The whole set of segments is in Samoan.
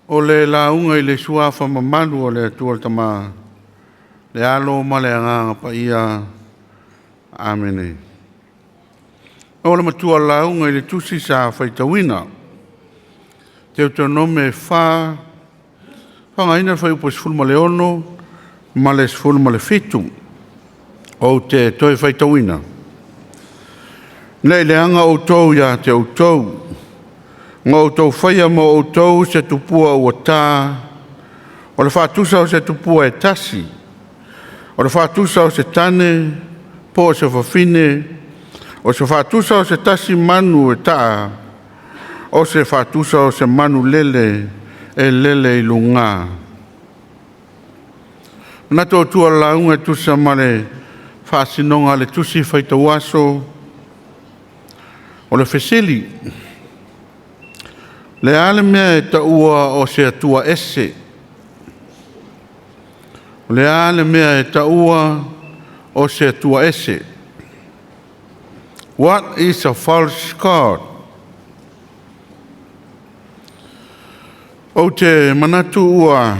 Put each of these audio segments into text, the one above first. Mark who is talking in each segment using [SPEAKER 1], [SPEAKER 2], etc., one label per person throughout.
[SPEAKER 1] O le lauga i le suafa mamalu o le Atua le Tama, le Alo ma le Agaga Paia. Amene. O le matua lauga i le tusi sa faitauina. Teutonome 4, faaaogaina le fuaiupu 16 ma le 17. Ou te toe faitauina. Ne i leaga outou ia te outou, ma outou faia mo outou se tupua ua ta, o le faatusa o se tupua e tasi, o le faatusa o se tane po o se fafine, o se faatusa o se tasi manu e taa, o se faatusa o se manulele e lele i luga. Manatu autu o le lauga e tusa ma le faasinoga a le Tusi Faitau Aso, o le fesili; O le a le mea e taua o se Atua ese? O le a le mea e taua o se Atua ese? What is a false god? Ou te manatu ua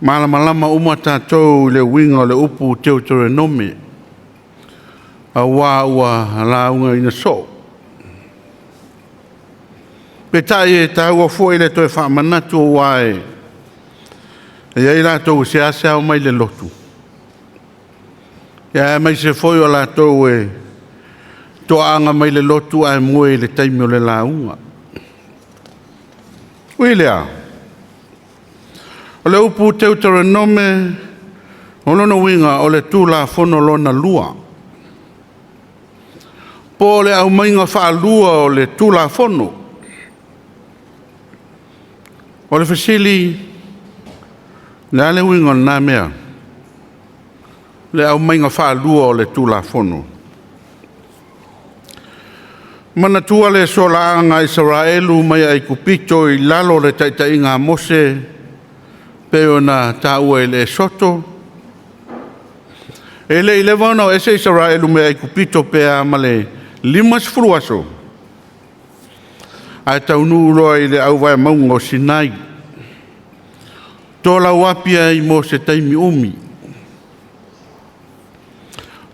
[SPEAKER 1] malamalama uma tatou i le uiga o le upu Teutolenome, aua ua laugaina soo. Peitai e taua foi le toe faamanatu aua e i ai latou e seasea omai i le lotu, aemaise foi o latou e toaaga mai le lotu ae moe i le taimi o le lauga. Ui i lea, o le upu Teutolenome, o lona uiga o le Tulafono lona lua, po o le aumaiga faalua o le Tulafono. O le fesili, o le a le uiga o lena mea, le aumaiga faalua o le Tulafono? Manatua le solaaga a Isaraelu mai Aikupito i lalo o le taitaiga a Mose pei ona taua i le Esoto? E le i leva ona o ese Isaraelu mai Aikupito pe a ma le 50 aso, ae taunuu loa i le auvae mauga o Sinai, tolauapi ai mo se taimi umi.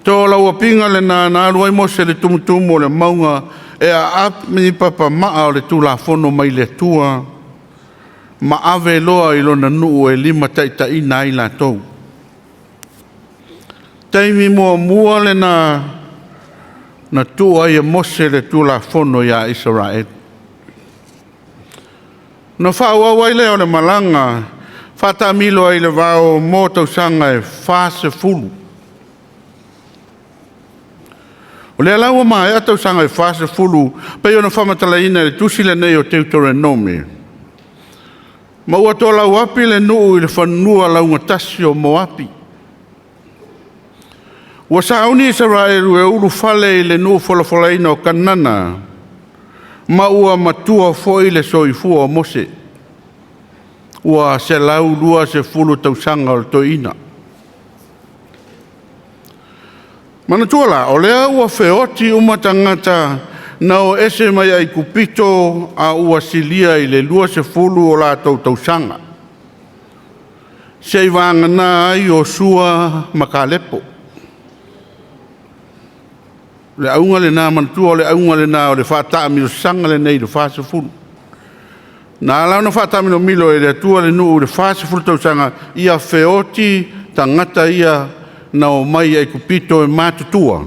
[SPEAKER 1] Tolauapiga lena na alu ai Mose i le tumutumu o le mauga e aapi papamaa o le Tulafono mai le Atua ma ave loa i lona nuu e limataitaiina ai latou. Taimi muamua lena na tuu ai e Mose le Tulafono ia Isaraelu. Ona faaauau ai lea o le malaga faataamilo ai i le vao mo tausaga e 40. O lea la ua maea tausaga e 40 pei ona faamatalaina i le tusi lenei o Teutolenome, ma ua tolauapi le nuu i le fanua laugatasi o Moapi. Ua sauni Isaraelu e ulufale i le nuu folafolaina o Kanana ma ua matua foi le soifua o Mose, ua 120 tausaga o le toeaina. Manatua la, o lea ua feoti uma tagata na o ese mai Aikupito a ua silia i le 20 o latou tausaga, seiavagana ai Iosefa ma Kalepo. O le auga lena, manatua o le auga lena o le faataamilosaga lenei i le 40. Na ala ona faataamilomilo e le Atua le nuu i le 40 tausaga, ia feoti tagata ia na omai i Aikupito e matutua,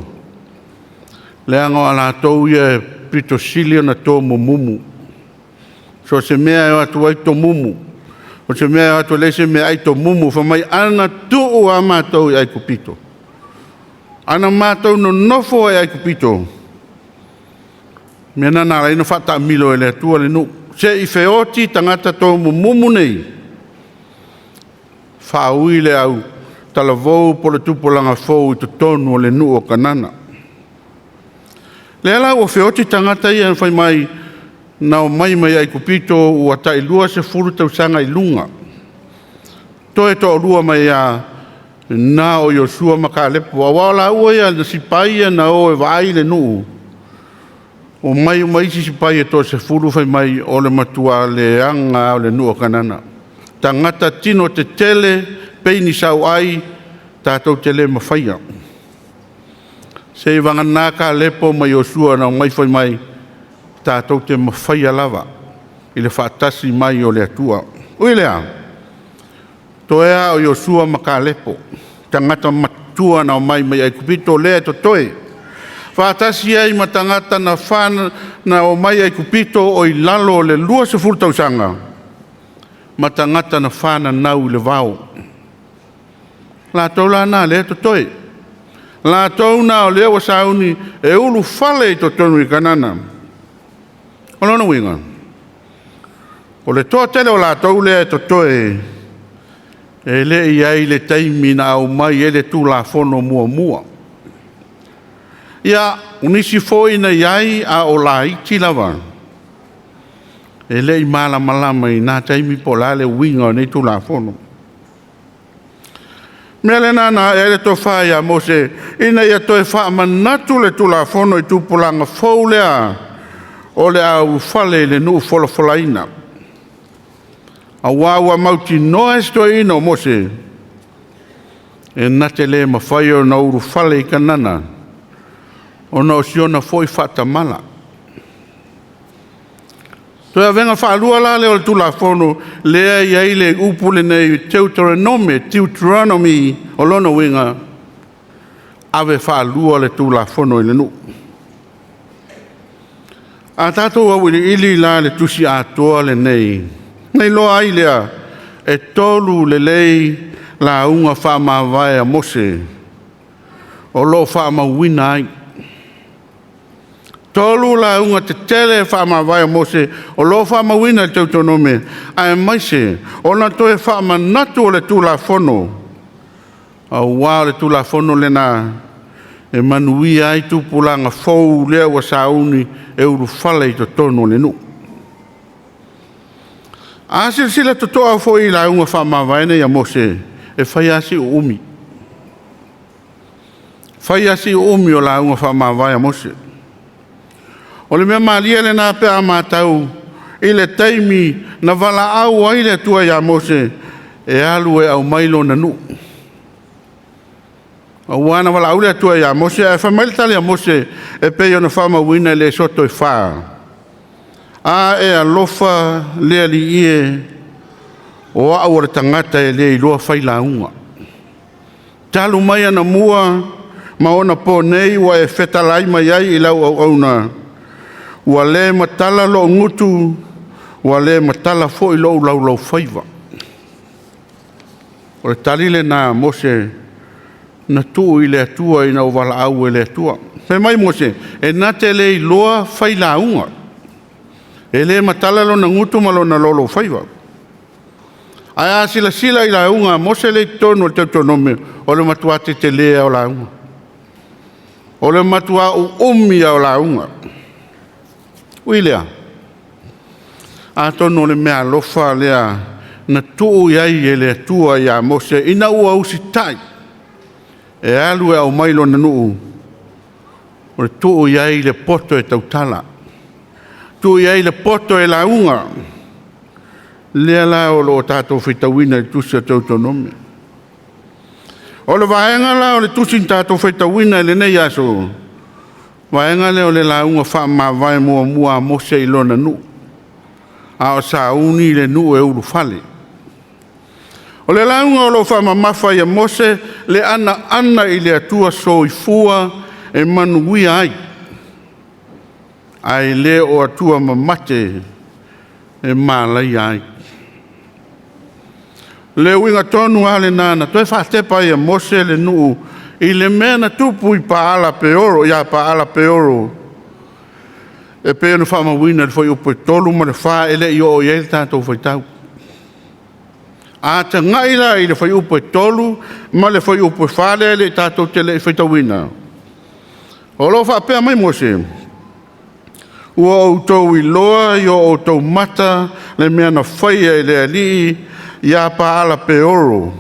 [SPEAKER 1] leaga o latou ia e pito sili ona tomumumu. So o se mea e o atu ai tomumu, o se mea e o atu e leai se meaai tomumu. Fai mai ana tuu lava matou i Aikupito, a na matou nonofo lava i Aikupito, o le mea lena na ala ai ona faataamilo e le Atua le nuu, se i feoti tagata tomumumu nei, faaui le autalavou po o le tupulaga fou i totonu o le nuu o Kanana. Lea la ua feoti tagata ia fai mai na omai mai Aikupito ua tai 20 tausaga i luga, toe toalua mai lava na o Iosefa ma Kalepo, aua o laua ia na sipai na o e vaai le nuu, Omai uma isi sipai e toasefulu fai mai o le matua leaga lava o le nuu o Kanana. Tagata tino tetele pei ni sauai tatou te le mafaia. Seiavagana Kalepo ma Iosua na omai fai mai, tatou te mafaia lava i le faatasi mai o le Atua. Ui i lea, toe lava o Iosua ma Kalepo, tagata matutua na omai mai Aikupito lea e totoe, faatasi ai ma tagata na omai Aikupito o i lalo o le 20 tausaga ma tagata na fananau i le vao. O latou la na o lea e totoe, latou na o lea ua sauni e ulufale i totonu i Kanana. O lona uiga, o le toatele o latou lea e totoe, e le i i ai le taimi na aumai ai le Tulafono muamua. Ia, o nisi foi na i ai a o laiti lava, e le i malamalama i na taimi po o le a le uiga o nei Tulafono. O le mea lena na ae ai le tofa ia Mose ina ia toe faamanatu le Tulafono i tupulaga fou lea o le a ulufale i le nuu folafolaina, aua ua mautinoa e si toeaina o Mose, e na te le mafai ona ulufale i Kanana ona o si ona foi faatamala. Toe avega faalua la lea o le Tulafono lea e i ai le upu lenei Deuteronomy, o lona uiga, ave faalua le Tulafono i le nuu. A tatou auiliili la le tusi atoa lenei, ona iloa ai lea e tolu lelei lauga faamavae a Mose o lo o faamauina ai. Tolu lauga tetele faamavae a Mose o lo o faamauina i le Teutonome, aemaise ona toe faamanatu o le Tulafono, aua o le Tulafono lena e manuia ai tupulaga fou lea ua sauni e ulufale i totonu o le nuu. A silasila totoa foi i lauga faamavae nei a Mose, e fai lava si uumi, fai lava si uumi o lauga faamavae a Mose. O le mea malie lena pe a matau i le taimi na valaau ai le Atua ia Mose e alu e aumai lona nuu. Aua na valaau le Atua ia Mose, ae fai mai le tali a Mose e pei ona faamauina i le Esoto e 4, “A e alofa le Alii e, o au o le tagata e le iloa failauga. Talu mai anamua ma onaponei ua e fetalai mai ai i lau auauna, ua le matala lou gutu, ua le matala foi lou laulaufaiva.” O le tali lena a Mose na tuu i le Atua ina ua valaau e le Atua. Fai mai Mose, e na te le iloa failauga, e le matala lona gutu ma lona laulaufaiva. Ae a silasila i lauga a Mose lea e i totonu o le Teutonome, o le matua tetele lava o lauga. O le matua uumi lava o lauga. Ui i lea, atonu o le meaalofa lea na tuu i ai e le Atua ia Mose ina ua usitai e alu e aumai lona nuu, o le tuu i ai le poto e tautala, tuu i ai le poto e lauga, lea la o lo o tatou faitauina i le tusi o Teutonome. O le vaega la o le tusi na tatou faitauina i lenei aso, o le vaega lea o le lauga faamavae muamua a Mose i lona nuu, a o sauni le nuu e ulufale. O le lauga o lo o faamamafa ia Mose le anoano i le Atua soifua e manuia ai, ae le o atua mamate e malaia ai. O le uiga tonu lava lena na toe faatepa ai e Mose le nuu i le mea na tupu ia Paala-Peoro e pei ona faamauina i le fuaiupu 3 ma le 4, e le i oo i ai le tatou faitau. A tagai la i le fuaiupu 3 ma le fuaiupu 4 lea tatou te le i faitauina, o lo o faapea mai Mose, “Ua outou iloa i o outou mata le mea na faia e le Alii ia Paala-Peoro,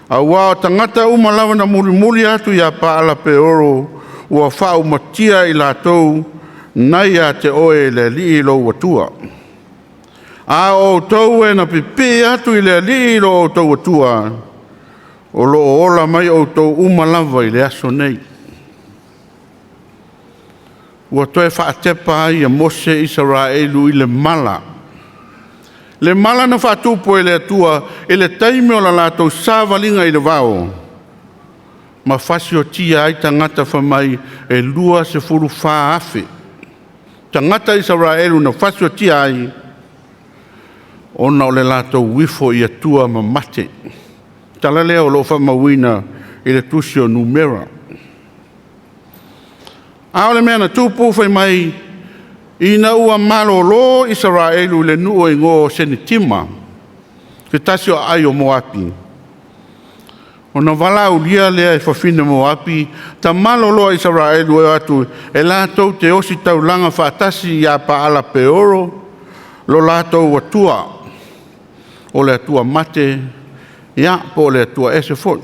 [SPEAKER 1] aua o tagata uma lava na mulimuli atu ia Paala-Peoro, ua faaumatia e i latou na ia te oe le Alii lou Atua. A o outou e na pipii atu i le Alii lo outou Atua, o lo o ola mai outou uma lava i le aso nei. Ua toe faatepa ai e Mose Isaraelu i le mala, le mala na faatupu e le Atua i le taimi o le latou savaliga i le vao ma fasiotia ai tagata fai mai e 24,000 tagata Isaraelu na fasiotia ai ona o le latou o ifo i Atua ma mate. O le tala lea o lo o faamauina i le tusi o Numera. A o le mea na tupu fai mai ina ua malolo Isaraelu i le nuu e igoa o Senitima, se tasi o aai o Moapi, ona valaaulia lea e fafine Moapi tamaloloa Isaraelu e o atu e latou te ositaulaga faatasi ia Paala-Peoro lo latou atua, o le atua mate ia po o le atua ese foi.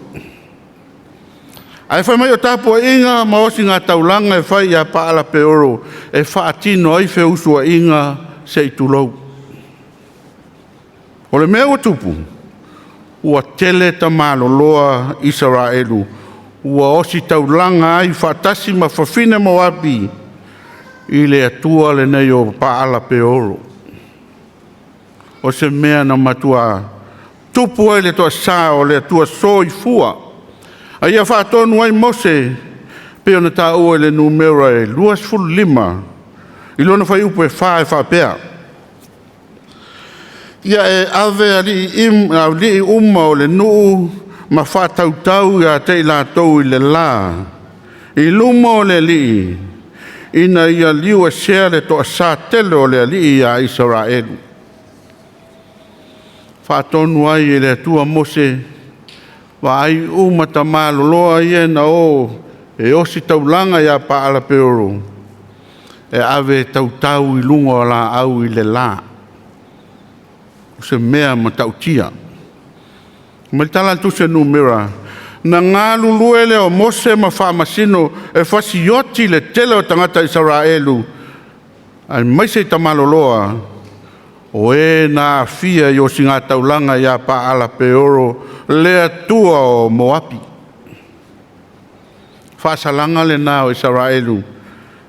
[SPEAKER 1] Ae fai mai o tapuaiga ma ositaulaga e fai ia Paala-Peoro e faatino ai feusuaiga se i tulou. O le mea ua tupu, ua tele tamaloloa Isaraelu ua ositaulaga ai faatasi ma fafine Moapi i le atua lenei o Paala-Peoro. O se mea na matua tupu ai le toasa o le Atua Soifua, a ia faatonu ai Mose pei ona taua i le Numera e 25 i lona fuaiupu e 4 e faapea; “Ia e ave alii uma o le nuu ma faatautau ia te i latou i le la i luma o le Alii, ina ia liuesea le toasa tele o le Alii ia Isaraelu.” Faatonu ai e le Atua Mose, vaai uma tamaloloa ia na o e ositaulaga ia Paala-Peoro, e ave e tautau i luga o laau i le la. O se mea matautia. Fai mai le tala a le Tusi a Numera, na galulue lea o Mose ma faamasino e fasioti le tele o tagata Isaraelu aemaise tamaloloa o e na aafia i ositaulaga ia Paala-Peoro le atua o Moapi. Faasalaga lena o Isaraelu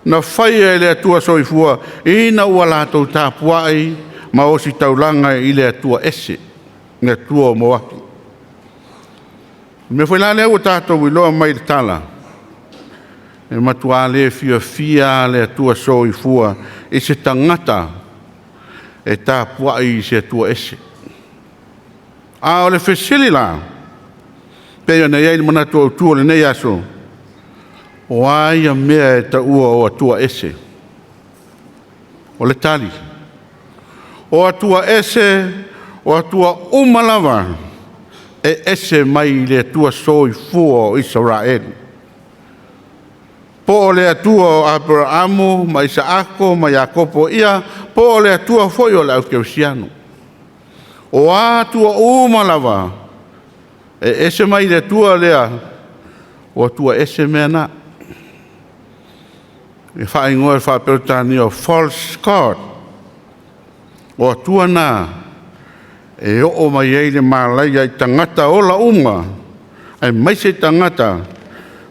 [SPEAKER 1] na faia e le Atua Soifua ina ua latou tapuai ma ositaulaga i le atua ese, le atua o Moapi. O le mea foi la lea ua tatou iloa mai le tala, e matua le fiafia lava le Atua Soifua i se tagata e tapuai i se atua ese. A o le fesili la, pei ona i ai le manatu autu o lenei aso, o a ia mea e taua o atua ese? O le tali, o atua ese, o atua uma lava e ese mai le Atua Soifua o Isaraelu, po o le Atua o Aperamo ma Isaako ma Iakopo, ia po o le Atua foi o le aukerisiano. O a atua uma lava e ese mai le Atua lea, o atua ese mea na. E faaigoa faa-Peretania o false god. O atua na e oo mai ai le malaia i tagata ola uma aemaise tagata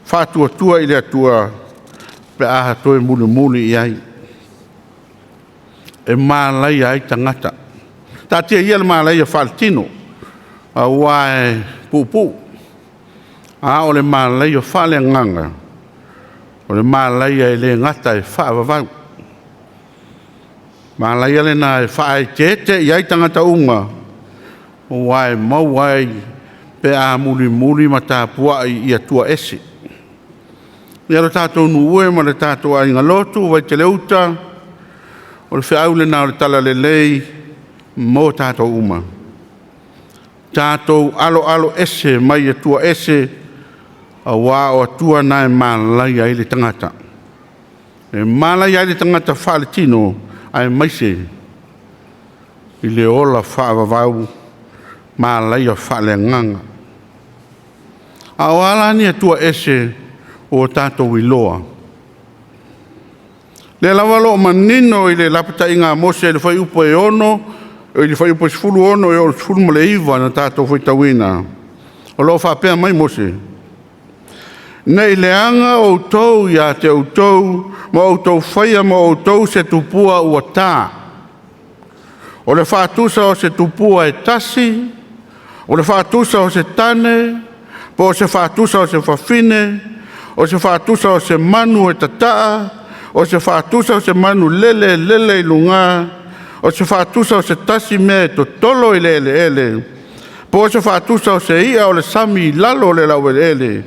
[SPEAKER 1] faatuatua i le Atua pe a toe mulimuli i ai. E malaia ai tagata. Taatia ia le malaia faaletino aua e puupuu, a o le malaia faaleagaga, o le malaia e le gata e faavavau. O le malaia lena e faaeteete i ai tagata uma aua e maua ai pe a mulimuli ma tapuai i atua ese. Ia le tatou nuu e ma le tatou aiga lotu Vaitele-uta, o le feau lena o le talalelei mo tatou uma. Tatou aloaloese mai atua ese aua o atua na e malaia ai le tagata. E malaia ai le tagata faaletino aemaise i le ola faavavau, malaia faaleagaga. A o a la ni atua ese ua tatou iloa? Lea lava o lo o manino i le lapataiga a Mose i le fuaiupu e 6, i le fuaiupu 16 e oo i le 19 na tatou faitauina, o lo o faapea mai Mose, “Ne i leaga outou ia te outou ma outou faia mo outou se tupua ua ta, o le faatusa o se tupua e tasi, o le faatusa o se tane, po o se faatusa o se fafine, o se faatusa o se manu e tataa, o se faatusa o se manulele e lele i luga, o se faatusa o se tasi mea e totolo i le eleele, po o se faatusa o se i'a o le sami i lalo o le laueleele.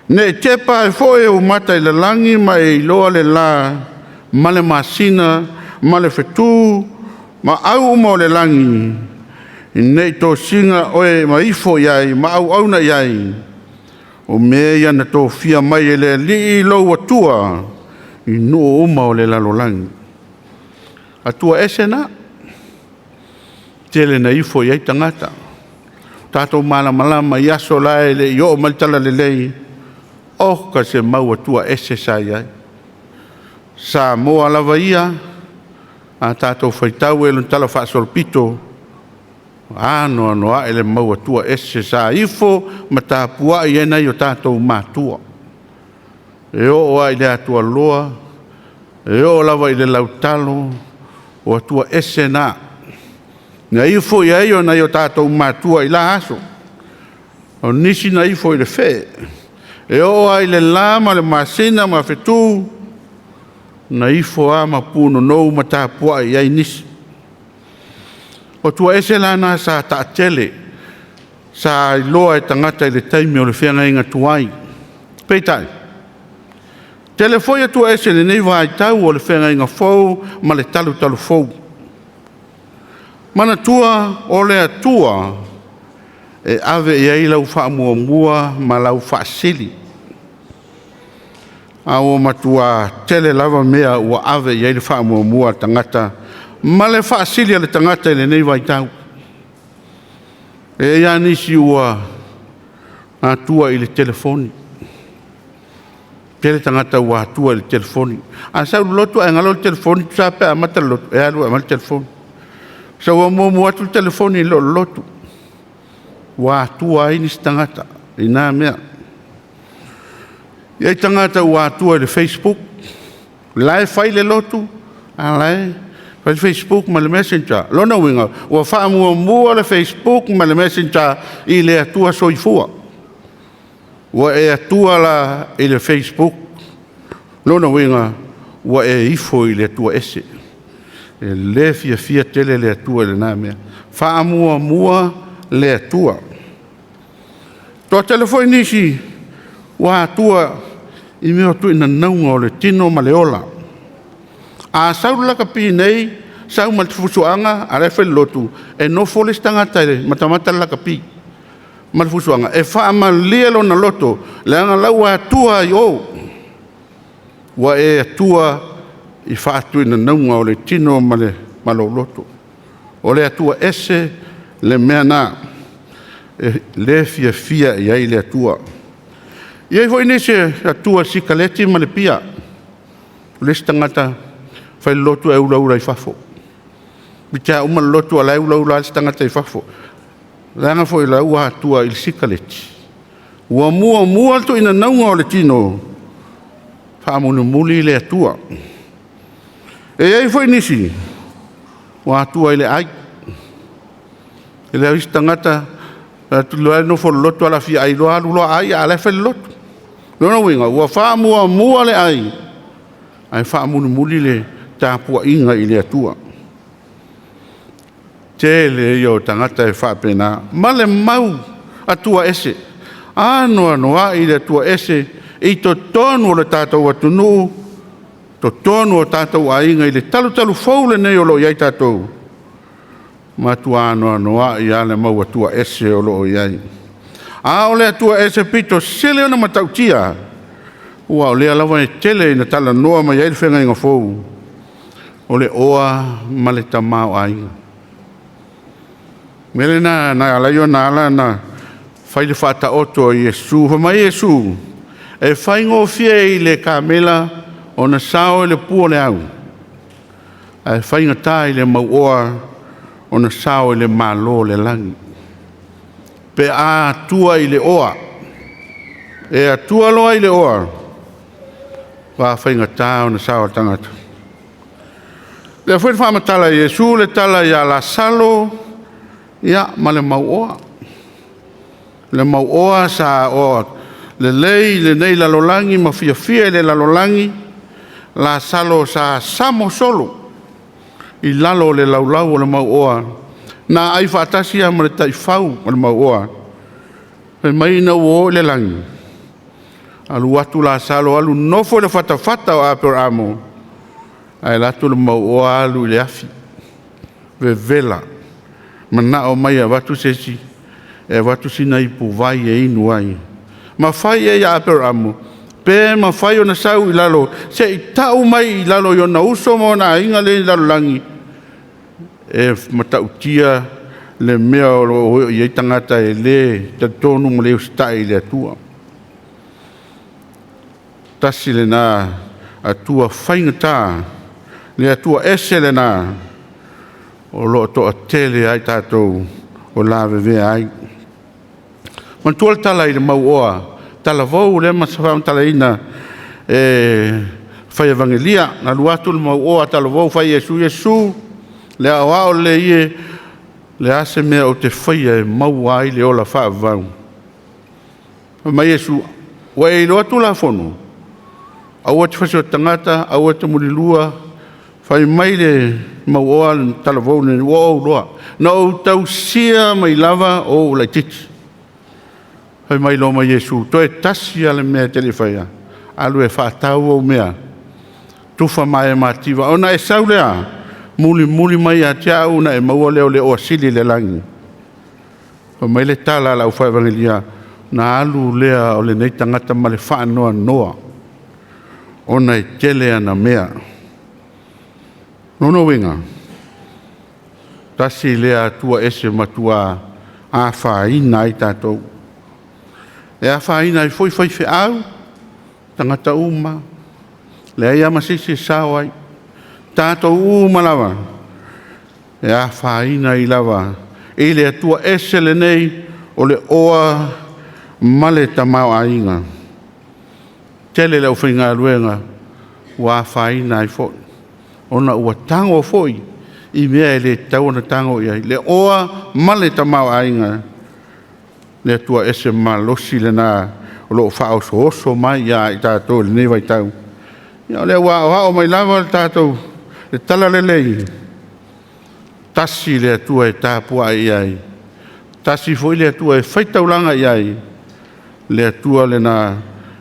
[SPEAKER 1] Ne i tepa ai foi ou mata i le lagi ma e iloa le la ma le masina ma le fetu ma au uma o le lagi, ne i tosina oe ma ifo i ai ma auauna i ai. O mea ia na tofia mai e le Alii lou Atua i nuu uma o le lalolagi.” Atua ese na, tele ina ifo i ai tagata. Ua tatou malamalama i aso la e le i oo mai le talalelei, oka se mau Atua ese sa i ai. Samoa lava ia, a tatou faitau i lona talafaasolopito, ua anoanoai le mau Atua ese sa ifo ma tapuai ai nai o tatou matua, e oo lava i le atualoa, e oo lava i le lautalo, o Atua ese na, na ifo i ai nai o tatou matua i la aso. O nisi na ifo i le fee, e oo lava i le la ma le masina ma fetu, na ifo lava ma punonou ma tapuai i ai nisi. O Atua ese la na sa taatele, sa iloa e tagata i le taimi o le feagaiga tuai. Peitai, e tele foi Atua ese i lenei vaitau o le feagaiga fou ma le talutalufou. Manatua o le Atua e ave i ai lau faamuamua ma lau faasili, a ua matua tele lava mea ua ave i ai le faamuamua a le tagata ma le faasili a le tagata i lenei vaitau. E i ai lava nisi ua atua i le telefoni, tele tagata ua atua i le telefoni. A sau i le lotu ae galo le telefoni, tusa lava pe amata le lotu e alu e aumai le telefoni. Se ua muamua atu le telefoni i lo le lotu, ua atua ai nisi tagata i na mea. E i ai tagata ua atua i le facebook, o la e fai le lotu a o la e fai le facebook ma le messenger. O lona uiga, ua faamuamua le facebook ma le messenger i le Atua Soifua. Ua e atua la i le facebook, o lona uiga ua e ifo i le Atua ese. E le fiafia tele le Atua i lena mea. Faamuamua le Atua. E toatele foi nisi ua atua i mea o tuinanauga o le tino ma le ola. A sau le lakapi nei sau ma le fusuaga a o la e fai le lotu, e nofo le isi tagata e matamata le lakapi ma le fusuaga e faamalie lona loto, leaga o la e ua atua ai i o. Ua e atua i faatuinanauga o le tino ma lou loto. O le Atua ese le mea lena e le fiafia i ai le Atua. E i ai foi nisi e atua i le sikaleti ma le pia. O le isi tagata fai le lotu ae ulaula i fafo. Toeitiiti lava uma le lotu a o la e ulaula lava le isi tagata i fafo, leaga foi o la e ua atua i le sikaleti. Ua muamua le tuuinanauga o le tino, faamulimuli le Atua. E i ai foi nisi ua atua i le ai. O le isi tagata alu atu loa nofo i le lotu ae o le a fia ai loa alu loa ai a o la e fai le lotu. O lona uiga, ua faamuamua le ai ae faamulimuli le tapuaiga i le Atua. Tele ia o tagata e faapena ma le mau Atua ese. Anoanoai le Atua ese i totonu o le tatou atunuu, totonu o tatou aiga i le talutalufou lenei o lo o i ai tatou, ua matua anoanoai lava le mau Atua ese o lo o i ai. A o le Atua ese pito sili ona matautia, aua o lea lava e tele ina talanoa mai ai le Feagaiga Fou, o le oa ma le tamaoaiga. O le mea lena na ala ai ona fai le faataoto a Iesu. Fai mai Iesu, e faigofie i le kamela ona sao i le pu o le au, ae faigata i le mauoa ona sao i le Malo o le lagi. Pe a tua i le oa, e tua loa i le oa, ua faigata ona sao o le tagata. O lea foi na faamatala e Iesu le tala ia Lasalo ma le mauoa. Le mauoa sa lelei i lenei lalolagi ma fiafia i le lalolagi, Lasalo sa samo solo i lalo o le laulau a le mauoa, na aai faatasi lava ma le taifau a le mauoa. Fai mai ina ua oo i le lagi, alu atu Lasalo alu nofo i le fatafata o Aperamo, ae alu atu le mauoa alu i le afi, vevela, manao mai e avatu se isi, e avatu sina ipuvai e inu ai. Ma fai i ai ia Aperamo, pe mafai ona sau i lalo se i tau mai i lalo i ona uso ma ona aiga lea e i le lalolagi, e matautia le mea o lo o oo i ai tagata e le talitonu ma le usitai i le Atua. Tasi lena Atua faigata, le Atua ese lena o lo o toatele lava i tatou o lavevea ai. Manatua le tala i le mauoa talavou lea na faamatalaina e fai evagelia. Na alu atu le mauoa talavou fai i Iesu, “Iesu, le Aoao Lelei e, o le a se mea ou te faia e maua ai le ola faavavau?” Fai mai Iesu, “Ua e iloa Tulafono, aua e te fasioti tagata, aua e te mulilua.” Fai mai le mauoa talavou lenei, “Ua ou iloa, na ou tausia mai lava o ou laitiiti.” Fai mai loa ma Iesu, “Toe tasi lava le mea e te le i faia, alu e faatau ou mea, tufa ma e mativa, ona e sau lea mulimuli mai ia te au ona e maua lea o le oa sili i le lagi.” Fai mai le tala a le aufai Evagelia, ona alu lea o lenei tagata ma le faanoanoa ona e tele ana mea. O lona uiga, tasi lea Atua ese matua afaina ai tatou. E afaina ai foi faifeau, tagata uma lava, leai lava ma se isi e sao ai. O tatou uma lava, e afaina ai lava i le Atua ese lenei o le oa ma le tamaoaiga. Tele le aufaigaluega ua afaina ai foi, ona ua tago foi i mea e le tatau ona tago i ai, le oa ma le tamaoaiga. Le Atua ese malosi lena o lo o faaosooso mai ia i tatou i lenei vaitau. Ia o lea ua aoao mai lava le tatou le talalelei, tasi le Atua e tapuai i ai, tasi foi le Atua e faitaulaga i ai, le Atua lena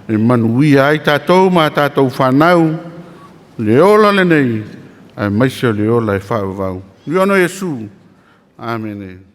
[SPEAKER 1] e manuia ai tatou ma a tatou fanau, le ola lenei aemaise o le ola e faavavau. Viia ona Iesu. Amene.